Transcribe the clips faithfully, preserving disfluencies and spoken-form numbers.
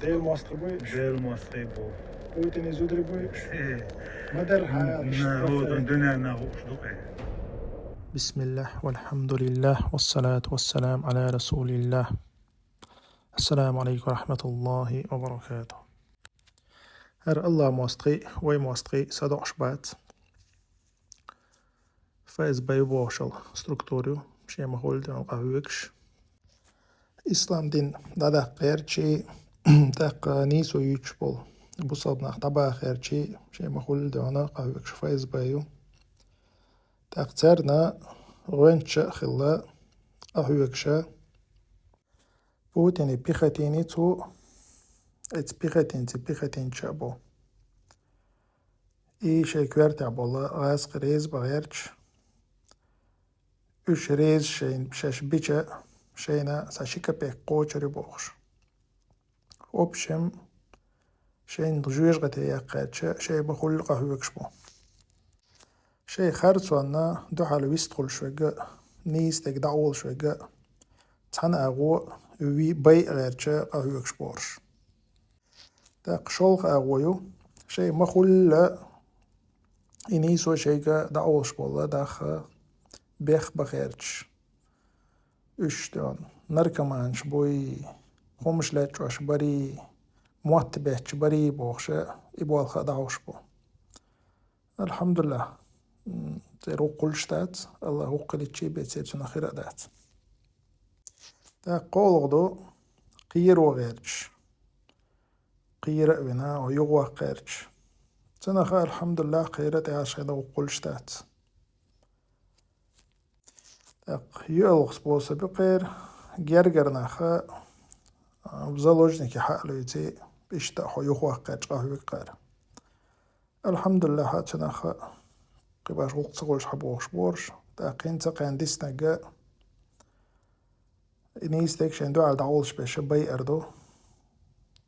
Дела мостагӀий бу. Дела мостагӀий бу. Путине зударий бу. Э. Ма дарра хьа, на, иштта хӀотан дуьненна хууш ду-кх. بسم الله والحمد لله والصلاة والسلام على رسول الله. السلام عليكم ورحمة الله وبركاته. ХӀара АллахӀа мостагӀий, вай мостагӀий садоӀуш бац. ФСБ ю бохуш йолу структура ю, шен ма-хуьллу дела къахьоьгуш. Ислам дин дӀадаккха гӀерташ, тӀаккха нийсо юьйцуш болу бусалба нах дӀабаха гӀерташ, шен ма-хуьллу дела къахьоьгуш ФСБ ю. ТӀаккха царна гӀоьнча а хилла, къахьоьгуш а Путине пехотинец ву, эца пехотинций пехотинча а бу. И шайн коьртехь болу гӀазкхий реза бан гӀерташ, уьш реза шайна шаьш бича, шайна цхьа ши капек кхочур ю бохуш. В общем, шайна жоьжахате яккха гӀерташ, шайн ма-хуьллу къахьоьгуш бу. Шайн харцонна дуьхьал вистхуьлуш верг а, нийсдерг дӀаолуш верг а, цхьана агӀо вий байа гӀерташ къахьоьгуш борш. ТӀаккха шолгӀа агӀо ю, шайн ма-хуьллу и нийсо шайга дӀаолуш болу даха бехбан гӀерташ. Уьш дела наркоманаш буй, хӀумаш лечкъош барий, мотт бетташ барий бохуш, и болх а дӀахьош бу. АлхьамдулиллахӀ, м, церан гӀуллакх хуьлуш дац, АллахӀа гӀуллакх хилийча бен церан цунах хир а дац. ТӀаккха кхоалгӀа ду кхеро гӀерташ. Кхера а вина, юхаваккха гӀерташ. Цунах а, алхьамдулиллахӀ, кхера тӀехь шайн гӀуллакх хуьлуш дац. ТӀаккха йоьалгӀа способ ю кхеран, гергара нах а, а, в заложники хьа а луьйций, иштта а хьо юхаваккха гӀерташ къахьоьгу кхара. АлхьамдулиллахӀ, цунах а кхин башха гӀуллакх ца хуьлуш хьан бохуш борш, тӀаккха хӀинца кхарна диснарг а и нийса дерг шайн дуьхьал дӀаолуш берш байар ду.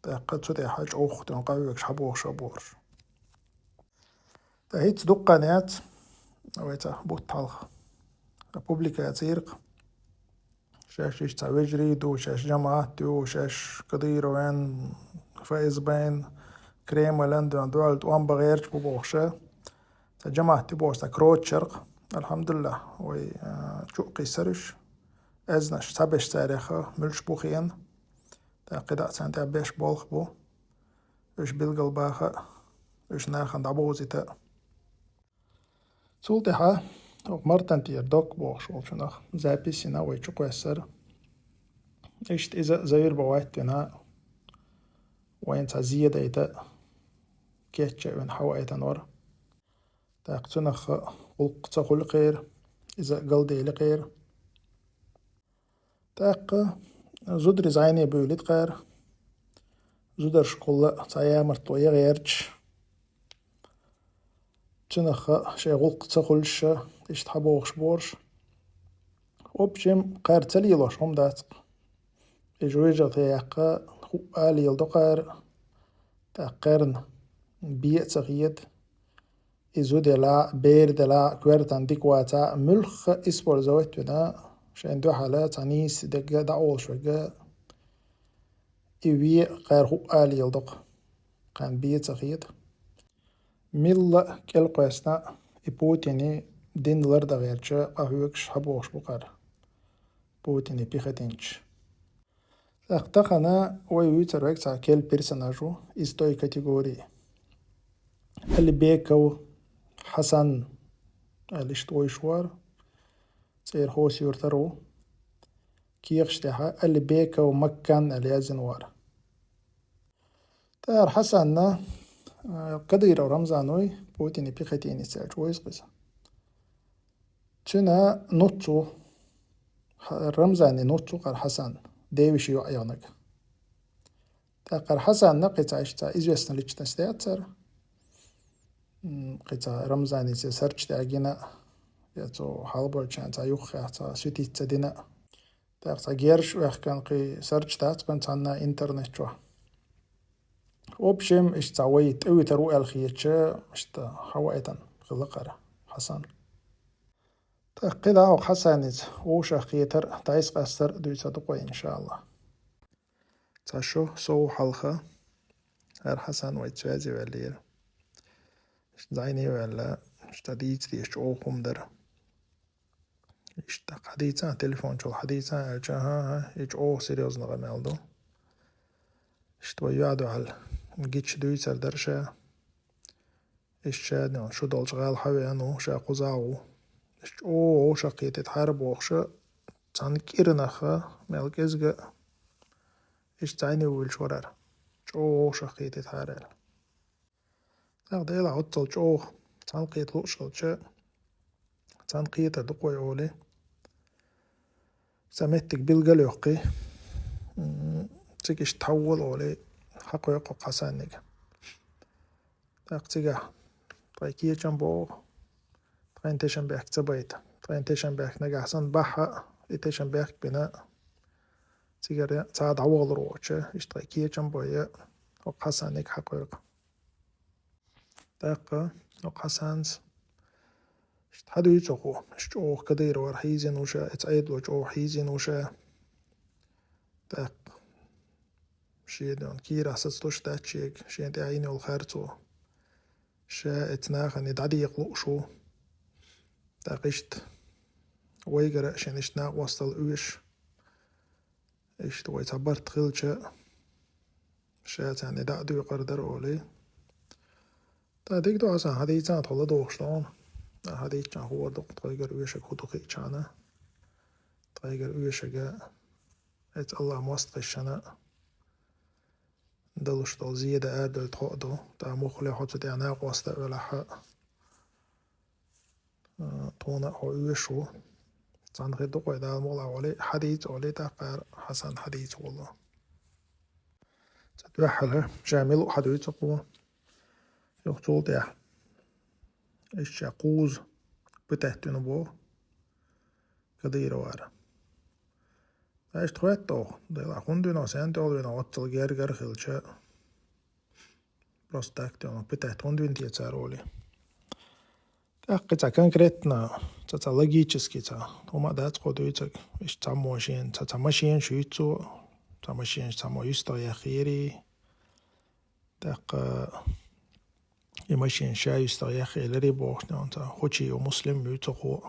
ТӀаккха цу тӀехь чӀогӀа дела къахьоьгуш хьан бохуш а борш. ТӀаккха хӀинца дуккха хан яц, вай цхьа бутт хьалха публикаци йира-кх. Шаьш иштта цхьа вежарий ду, шаьш жамаӀат ю, шаьш Кадыровн, ФСБ-н, Кремлан дела дуьхьал тӀом бан гӀерташ бу бохуш а. Цхьа жамаӀат ю бохуш цхьа кротчар-кх. АлхьамдулиллахӀ, вай, а, чу а кхиссара уьш. Аьзнаш цхьаберш царех а муьлш бу хиъна. ТӀаккха кхидӀа а царна тӀехь беш болх бу. Уьш билгалбаха а, уьш нахана дӀабовзийта а. Цул тӀаьхьа хӀокху Мартан тӀера Док бохуш волчунах запись йина вай чу кхоьссара. Иштта иза а завир бан ваьттина, вайна цхьа зе дайта а, кечъян а вина хьаваийтинера. ТӀаккха цунах а гӀуллакх ца хуьлу кхеран, иза а галдели кхеран. ТӀаккха зударий зӀене буьйлийта кхара, зударшкахула цхьа ямартло ян гӀерташ. Цунах а шайн гӀуллакх ца хуьлуш а, иштта хьан бохуш борш. В общем, кхара ца лелош хӀума дац-кх. И жоьжахате яккха хӀуъа а леладо кхара, тӀаккха кхарна бен а ца хеда. И зуда елахь а, бер делахь а, коьртана дика вацахь а, муьлхха а использовать а вина, шайн дуьхьал цхьа нийса дерг а дӀаолуш верг а, и вен а кхара хӀуъа а леладо-кх, кхарна бен а ца хеда. Милла а кӀелкхоьссина а и Путине дин лардан гӀерташ къахьоьгуш хьан бохуш бу кхара, Путине пехотинцаш. ТӀаккха тахана вай вуьйцур верг цхьа керла персонаж ву из той категории. Алибеков Хьасан аьлла иштта вуьйцуш вара, цӀера Хьоса-Юьртара ву. Кехаташ тӀехь Алибеков Маккан аьлла яздина вара. ТӀаккха Хьасанна, а, Кадыров Рамзан вуй, Путине пехотинец аьлча вуьйцу-кх иза. Цуьнан нуц ву, Рамзане нуц ву кхара Хьасан, девешин йоӀ яханарг. ТӀаккха кхара Хьасанна кхин цхьа иштта цхьа известная личность яцара. М, кхин цхьа Рамзанца сурт тӀехь гина, я цо хьалаболчарна цхьа юххехь цхьа суьтица ца дина. ТӀаккха цхьа герзаш а ваьккхина кхин сурт дац кхуьнан цхьанна интернет чохь. В общем, иштта цхьа вай тӀе вуьтур ву аьлла хеташ, иштта хьаваийтина хилла кхара Хьасан. ТӀаккха кхидӀа хӀокху Хьасаница вовшах кхетар, дӀасакъастар а дуьйцур ду-кх вай, иншааллахӀ. Цхьа шо сов хьалха, хӀара Хьасан вай связи ваьллера. Иштта зӀайне а ваьлла, иштта дийца дезаш чӀогӀа хӀума дара. Иштта хьадийцан, телефон чул хьадийцан аьлча, хӀан-хӀа, и чӀогӀа серьёзно къамел ду. Иштта вай юьхь-дуьхьал гича дуьйцар дара ша. Иштта ша, ну, шу долчу гӀала хьавеана ву, ша кхузахь ву. Иштта чӀогӀа вовшахкхетийтахьара бохуш, цхьана кӀирнах мел кӀезга а иштта зӀайне вуьйлуш вара хӀара. ЧӀогӀа вовшахкхетийтахьара аьлла. ТӀаккха Делахь оццул чӀогӀа цхьаьна кхета лууш хилча, цхьаьна кхетар ду-кх вай олий. Цхьа меттиг билгал йоккхий. М, цига иштта тхьаввала олий, хьакхойкху Хьасанниг. ТӀаккха цигахь тхайн кечам боху, тхайна тешам бехк ца байта. Тхайна тешам бехк нагахь санна бахьа, и тешам бехк бина, цигара цхьа дӀавахалур воцуча, иштта тхайн кечам бой, хӀокху Хьасанниг хьакхойкху. ТӀаккха хӀокху Хьасанца иштта хьадуьйцу хӀу, иштта чӀогӀа Кадыровра хьийзина ву ша, оцу Ӏедало чӀогӀа хьийзина ву ша. ТӀаккха шен ден кийрахь сацалуш дац шега, шена тӀехь йина йолу харцо. Ша оцу нахана дӀадекъа лууш ву. ТӀаккха иштта вайгара а шена иштта накъосталла оьшу. Иштта вай цхьа барт хилча, ша царна дӀа а доькъур дара олий. ТӀаккха дика ду, Хьасан, хьадийцан, тхо ладугӀуш ду хьуна. Ахьа хьадийцча хуур ду-кх тхайгара оьшург хӀун ду хиъча хьуна. Тхайгара оьшург, оцу Аллахь мостагӀашна далуш долу зен дан арадевлла тхо а ду. ТӀаккха муххале хьо цу тӀехь накъоста а велахь а, тхуна а хьо оьшуш ву. Цхьаьна хир ду-кх вай, Дала мукъ лахь, олий, хьадийца олий, тӀаккха Хьасан хьадийца волу. Цу дуьххьара ша мила а хьадуьйцу-кх хӀу. Юха цул тӀаьхьа иштта ша кхузза пытать вина боху Кадыровра. Ткъа иштта хоьтту оха, Делахь, хӀунда вина, сенна тӀехула вина, оццул гергара хилча. Просто так тӀехула пытать хӀунда вина те цара олий. ТӀаккха цхьа конкретно, цхьа, цхьа логически цхьа хӀума а дац кхо дуьйцург. Иштта цхьаммо шена, цхьа, цхьа машенаш юьйцу, цхьа машенаш цхьаммо юьстах яхъерий. ТӀаккха и машенаш ша юьстах яхъеларий бохуш, цхьа Хочиев Муслим юьйцу хӀу.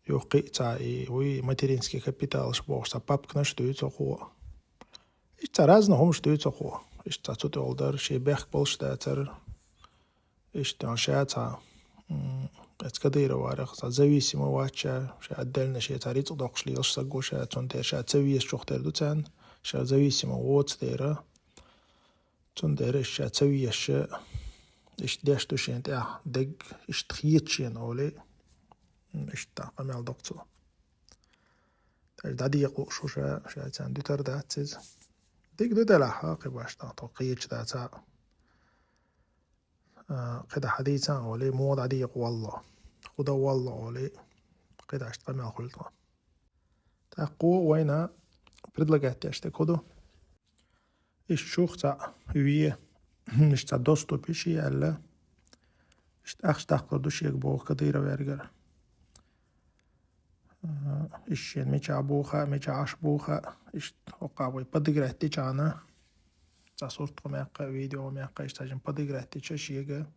Юха кхин а цхьа и вуй, материнский капиталаш бохуш, цхьа папканаш дуьйцу хӀу. Иштта цхьа разный хӀумаш дуьйцу хӀу. Иштта цхьа цу тӀехула дара, шен бехк болуш дацара. Иштта ша цхьа, м, оцу Кадыроврах цхьа зависимый вац ша, ша отдельно шен цхьа рицкъ доккхуш лелаш саг ву ша, цундела ша ца везачух тера ду царна, ша зависимый воцу дера. Цундела иштта ша ца везаш, иштта деш ду шена тӀехь дерг, иштта хета шена олий, м, иштта къамел доккху цо. Тхаьш дӀадекъа лууш ву ша, ша царна дуьтур дац иза. Дика ду делахь, кхин башха тхо кхеташ дац а. А, кхидӀа хьадийцан олий, муха дӀадекъа волло, хӀун дан волло олий, кхидӀа иштта къамел хуьлу тхо. ТӀаккха кхо вайна предлагать деш дерг хӀун ду? Иштта шух цхьаъ ве, иштта цхьа доступ йи шен аьлла, иштта ахча даккхалур ду шега боху Кадыровгара. Иштта шена мичахь бу хаьа, мичахь Ӏаш бу хаьа, иштта хӀокху вай подыграть дича хьуна, цхьа сурт хӀу меьккха, видео хӀу меьккха, иштта цхьа жимма подыграть дича шега,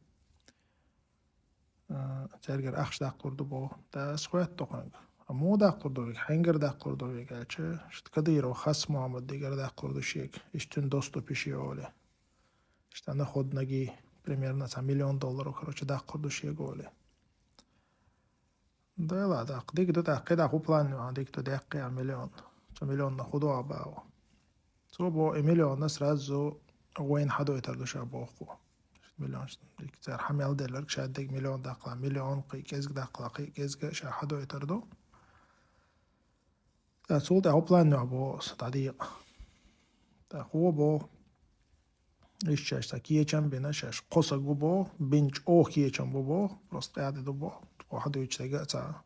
а, цаьргара ахча даккхалур ду боху. Ткъа ас хоьтту хьуна, а муха даккхалур ду вайга, хьаьнгара даккхалур ду вайга аьлча, иштта Кадыров Хас-Мухьаммадгара даккхалур ду шега, иштта цуьнан доступ йи шен олий. Иштта на ход ноги примерно цхьа миллион долларов, короче, даккхалур ду шега олий. Дела, тӀаккха дика ду, тӀаккха кхидӀа хӀун план ю хьан, дика ду, даьккхи а миллион. Цу миллионна хӀун ду хьан баха? Цо боху, и миллионна сразу вайна хьадойтур ду ша боху. Миллион, дика, цара хьан мел делларг ша дерг миллион даккхалахь, миллион кхин кӀезиг даккхалахь, кхин кӀезиг ша хьадойтур ду. ТӀаккха цул тӀаьхьа хӀун план ю хьан боху аса, дӀадекъа. ТӀаккха хӀун боху? Иштта шаьш цхьа кечам бина, шаьш кхо саг ву боху, бина чӀогӀа кечам бу боху, просто къаьхьа ду боху, тхо хьадуьйцуш дерг а цхьа.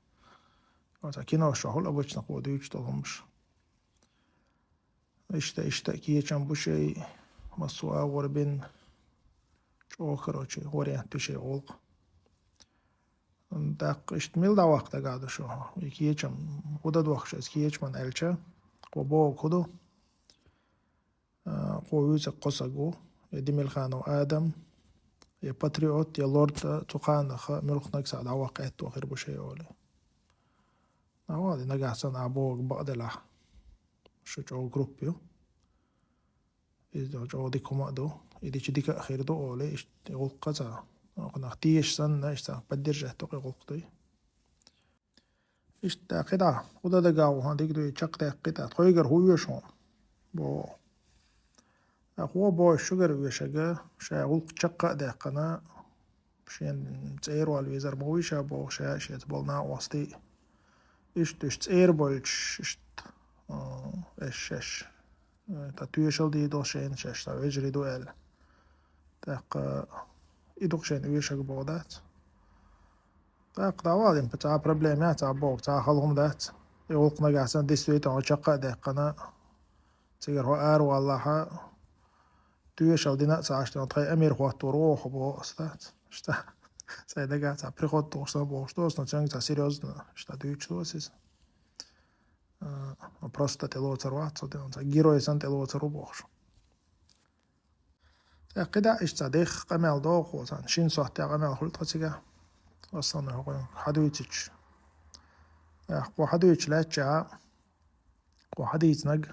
Цхьа кинош чохь хуьлу обычно кхо дуьйцуш долу хӀумаш. Иштта, иштта кечам бу шайн, массо а агӀор бина, чӀогӀа, короче, вариант ду шайн гӀуллакх. ТӀаккха иштта мила дӀаваккха дагахь ду шу? И кечам, хӀун дан дохку шу иза кечаман аьлча, кхо бохург хӀун ду? Кхо вуьйцу кхо саг ву, я Демельханов Адам, я Патриот, я Лорд, цу кхаанах муьлхха наг схьа дӀаваккха аьттув хир бу шайн олий. Нагахь санна а боху бакъ делахь, шу чӀогӀа группа ю. Иза чӀогӀа дика хӀума а ду. И дича дика а хир ду олий, иштта и гӀуллакх цхьа. Кху нах теша санна, иштта поддержать ду-кх и гӀуллакх дуй. Иштта кхидӀа, хӀун дан дагахь ву хьуна дика дуй, чекхдаьккхи тӀаккха, тхоьгара хӀун оьшу хьуна? Бо. ТӀаккха вон боху шуьгара оьшург, ша гӀуллакх чекх а даьккхина, шен цӀера вала везар ма вуй ша боху, ша шеца болу накъостий. Иштта уьш цӀера болчуш, иштта, а, эш шаьш, а, тхан тоьшалла дийр долу шайна шаьш, тхан вежарий ду аьлла. ТӀаккха и ду-кх шайна оьшург боху дац. ТӀаккха дӀавала, цхьа проблема яц, цхьа боху, цхьа хала хӀума дац. И гӀуллакх нагахь санна действительно чекх а даьккхина, цигара хьо ара валахьа, тоьшалла дина а ца Ӏаш, тхан амир хӀоттор ву хьо боху аса дац. Иштта, сайн дагахь цхьа приход тухуш сан бохуш ду аса, но цуьнга цхьа серьёзно иштта дуьйцуш ду аса иза. А, просто тӀелоцур вац цо, цхьа герой санна тӀелоцур ву бохуш. ТӀаккха кхидӀа иштта цхьа дехха къамел доху, цхьана шина сохьтехь къамел хуьлу тхан цигахь. Основной хӀокхуьнга хьадуьйцуьйтуш. ТӀаккха кхо хьадуьйцуш лаьттачохь, кхо хьадийцинарг,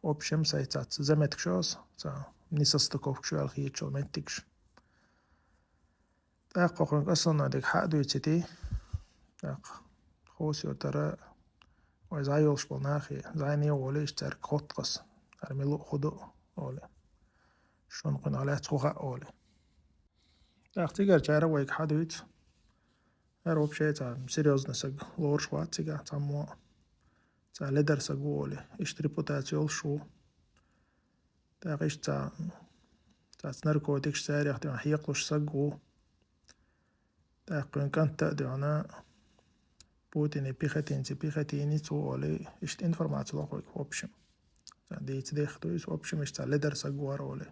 в общем, сайн цхьацца заметкаш ю аса, цхьа несостыковкаш ю аьлла хеташ йолу меттигаш. ТӀаккха кхуьнга основной дерг хьа а дуьйцуьйтий. ТӀаккха хӀусамера вай зӀе йолуш болу нахе, зӀене а волий, иштта цаьрга хотту аса, хӀара мила а хӀун ду а олий. Шуна кхуьнах лаьцна хӀун хаьа олий. ТӀаккха цигарчара вайга хьадуьйцу. ХӀара вообще цхьа серьёзный саг лоруш вац цигахь, цхьаммо а цхьа ледар саг ву олий, иштта репутаци йолуш ву. ТӀаккха иштта цхьа, цхьацца наркотикаш царех дуьйна хьекхалуш саг ву. ТӀаккха кхуьнан кӀант а дуьйна Путине пехотинцы, пехотинец ву олий, иштта информаци ло кхуьнга, в общем. Цхьа дийца дехха ду иза, в общем, иштта цхьа ледар саг вара олий.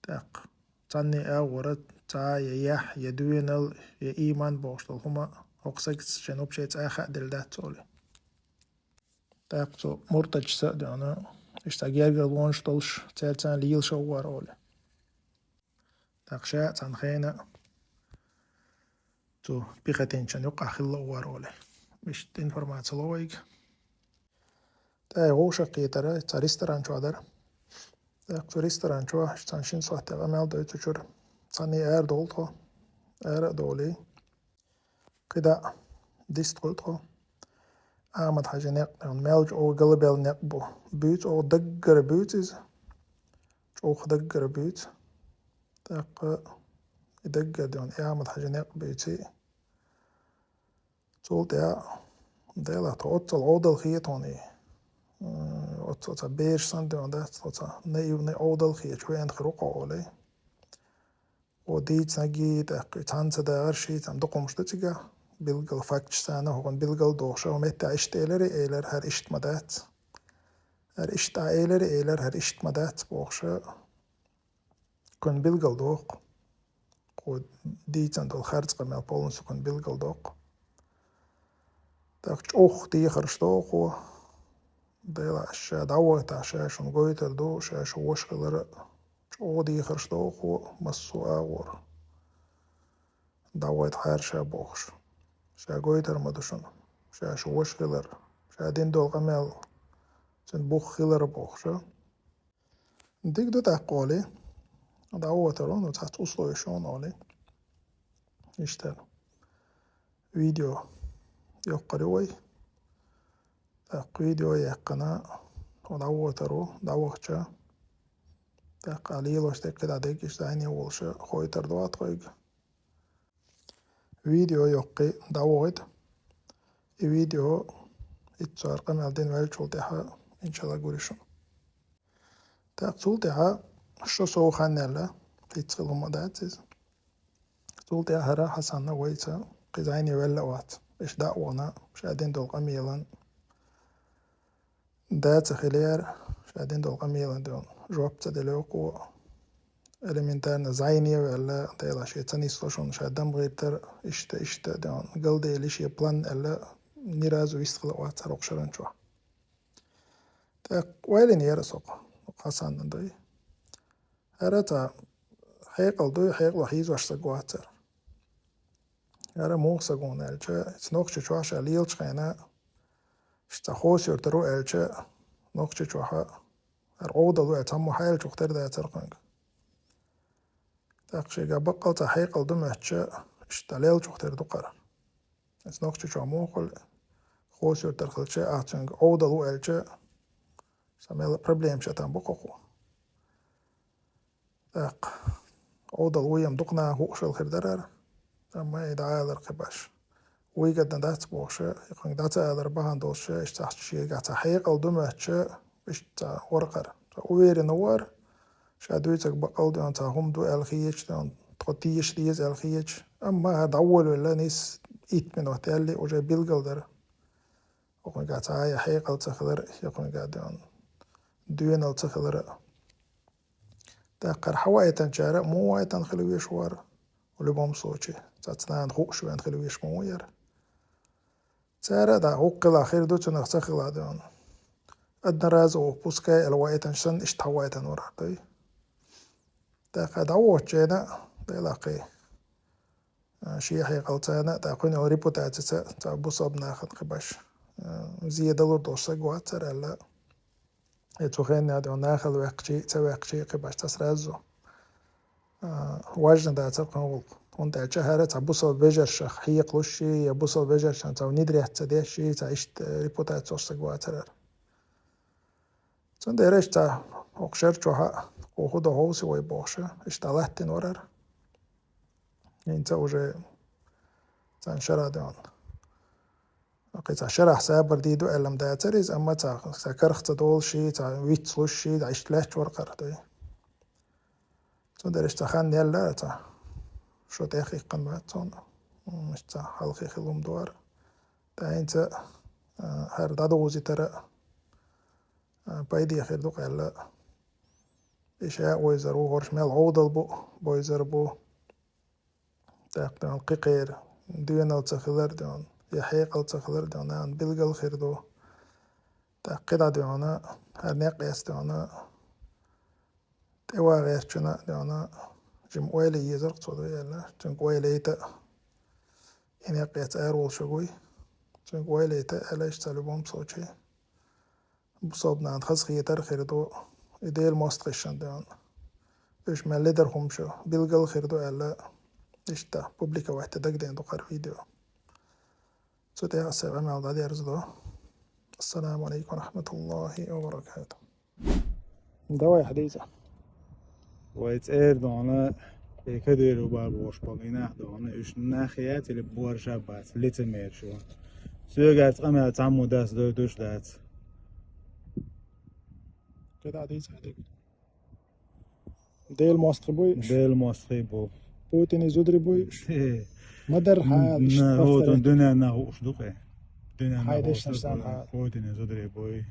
ТӀаккха цхьанне агӀора цхьа я яхь, я доьналла, я ийман бохуш долу хӀума хӀокху сагца шен вообще цкъа а хааделла дац олий. ТӀаккха цу муртадашца а дуьйна, иштта гергарлонаш долуш, цаьрца лелаш а вара олий. ТӀаккха ша а цхьана хенахь цу пехотинцашна юккъехь хилла а вара олий. Иштта информаци ло вайга. ТӀаккха вовшах кхетара цхьа ресторан чохь дара. ТӀаккха цу ресторан чохь цхьана шина сохьтехь къамел дой цу чуьра. Цхьанне арадовлу тхо. Ара а довлий, кхидӀа дистхуьлу тхо. Ахьмад-Хьаьжин некъ, маьлча оха галбелла некъ бу. Буьйцу оха даггара буьйцу иза. ЧӀогӀа даггара буьйцу. ТӀаккха и даггара дуьйна и Ахьмад-Хьаьжин некъ буьйций. Цул тӀаьхьа, делахь, тхо оццул Ӏовдал хета хьуна и. М, оццул цхьа бераш санна дуьйна дац, тхо цхьа наивный Ӏовдал хеташ веана хир ву кхо олий. Кхо дийцинарг, тӀаккха и цхьаьна ца дагӀар ши цхьаьна дукха хӀумаш ду цигахь. Билггал факташ санна, хӀокхуьнан билггал дохуш, хӀокху метте иштта элира, элира, хӀара иштта ма дац. ХӀара иштта а элира, элира, хӀара иштта ма дац бохуш. Кхуьнан билггал доккху. Кхо дийцина долу харц къамел полностью кхуьнан билггал доккху. ТӀаккха чӀогӀа дехарш доху кхо. Делахь ша дӀавахийтахь, ша шуна гойтур ду, ша шу ваша хилар а. ЧӀогӀа дехарш доху кхо массо а агӀор. ДӀавахийтахьара ша бохуш. Ша гойтур ма ду шуна. Ша шу ваша хилар. Ша дина долу къамел цуьнан бух хилар бохуш. Дика ду тӀаккха олий. ДӀавахийтар ву, ну, цхьацца условиш ю олий. Иштта. Видео йоккхур ю вай. ТӀаккха видео яьккхина, хьо дӀавахийтар ву, дӀавахча. ТӀаккха а лелош дерг кхидӀа дерг иштта зӀене а волуш хойтур ду тхоьга. Видео йоккхий дӀавахийта. И видео итт сов къамел дина ваьллачул тӀаьхьа, иншалла, гур ю шуна. ТӀаккха цул тӀаьхьа шо сов хан яьлла, кхин цхьа хила хӀума дац иза. Цул тӀаьхьа хӀара Хьасанна вайца кхин зӀене ваьлла а вац. Иштта дӀа а вахана, ша дина долу къамелан да ца хилира, ша дина долу къамелан дуьйна жоп ца делла кхо. Элементарно зӀене а ваьлла, делахь шен ца нисло шуна, ша дам гӀиртар, иштта, иштта дуьйна галдели шен план аьлла, ни разу вистхила а вац хӀара хӀокху шаран чохь. ТӀаккха ойла йинера со кху Хьасанна дуй. ХӀара цхьа хьекъал ду, хьекъало хьийзош саг вацар. ХӀара муха саг ву аьлча, цу Нохчийчохь ша лелачу хенахь, иштта Хьовса-Юьртара ву аьлча, Нохчийчохь хӀара Ӏовдал ву аьлла, цхьаммо хьаьллачух тера дацара кхуьнга. ТӀаккха шега баккъал цхьа хьекъал ду моьттуш, иштта лелачух тера ду кхара. Иза Нохчийчохь муха хуьлу, Хьовса-Юьртара хилча, ахь цуьнга Ӏовдал ву аьлча, сан мел проблемаш а там бу кху. ТӀаккха Ӏовдал ву ям дукха наха хууш хир дара хӀара, амма и дӀаалар кхин баш. Вуй гадна дац бохуш, и кхуьнга дӀа ца алар бахьана долуш, иштта цхьа шега цхьа хьекъал ду моьттуш, иштта цхьа вара кхара. Цхьа уверенно вара, ша дуьйцург баккъал а дуьйна цхьа хӀума ду аьлла хеташ а дуьйна, тхо теша деза аьлла хеташ а. Амма хӀара дӀаволавелла нийса итт минот яьлла уже билгал дара. Кхуьнга цхьа а хьекъал ца хилар, кхуьнга а дуьйна доьналла ца хилар. ТӀаккха хӀара хьаваийтинчара а муха ваийтина хила везаш вара, в любом случае, цхьацца нана хууш веана хила везаш ма ву хӀара. Цара а дӀа гӀуллакх хила хир ду цунах ца хила а дуьйна. Одноразово, пускай аьлла ваийтинчу санна, иштта хьаваийтина вара хӀара дуй. ТӀаккха дӀавоьдучу хенахь, делахь кхин, а, шен хьекъалца а, тӀаккха кхуьнан репутацица а цхьа бусалба нахана кхин баш, а, зе далур долуш саг вацара аьлла. И цу хенахь дуьйна нахала ваьккхича а, ца ваьккхича а кхин баш цхьа сразу, а, важна дацара кхуьнан гӀуллакх. ХӀунда аьлча хӀара цхьа бусалба вежаршах хьекхалуш а, я бусалба вежаршна цхьа внедрять ца деш а, цхьа иштта репутаци йолуш саг вацара хӀара. Цундела иштта цхьа хӀокху шарчохь а кху хӀун до хьовса вай бохуш, иштта латтина вара хӀара. ХӀинца уже цхьана шарахь дуьйна. Кхин цхьа шарахь сабар дийр ду аьлла-м дацара иза, амма цхьа, цхьа карах ца долуш а, цхьа вицлуш а, цхьа иштта лаьтташ вара кхара дуй. Цундела иштта цхьа хан елла а цхьа, шо тӀехь хӀиттина бац цунна. М, иштта цхьа хьалхе хила хӀума ду хӀара. ТӀаккха хӀинца, а, хӀара дӀадовзийтар а, а, пайде хир ду-кх аьлла. И ша а вевзар ву, хӀорш мел гӀовдал бу, бевзар бу. ТӀаккха дуьйна кхин-кхеран доьналла ца хилар дуьйна, я хьекъал ца хилар дуьйна, нахана билгал хир ду. ТӀаккха кхидӀа дуьйна, хӀара некъ эцна дуьйна, тӀевагӀерчунна а дуьйна, жима ойла езар-кх цо дуй аьлла, цуьнга ойла яйта а, и некъ эцна ара волуш вуй, цуьнга ойла яйта а аьлла, иштта цхьа в любом случае. Бусалба нахана хазахетар а хир ду, и Делан мостагӀашна дуьйна. Уьш мел ледар хӀума шу билгал хир ду аьлла, иштта публиковать дан дагадеана ду кхара видео. Цу тӀехь аса сайн къамел дӀадерзадо. Ассаламу алейкум ва рахматуллахи ва баракатух. Давай, хьадийца. Вай цӀера дуьйна, и Кадыров бабуш болу и нах дуьйна, уьш нах яц или борша бац, лицемераш ю. Соьгахь къамел цхьаммо дац, дойтуш дац. КхидӀа дийца хьадиг. Делан мостагӀий буй уьш? Делан мостагӀий бу. Путинан зударий буй уьш? Хе. Ма дарра хьан аьлла, иштта повторять. Дуьненна хууш ду-кх. Дуьненна хууш ду-кх. Путинан зударий буй.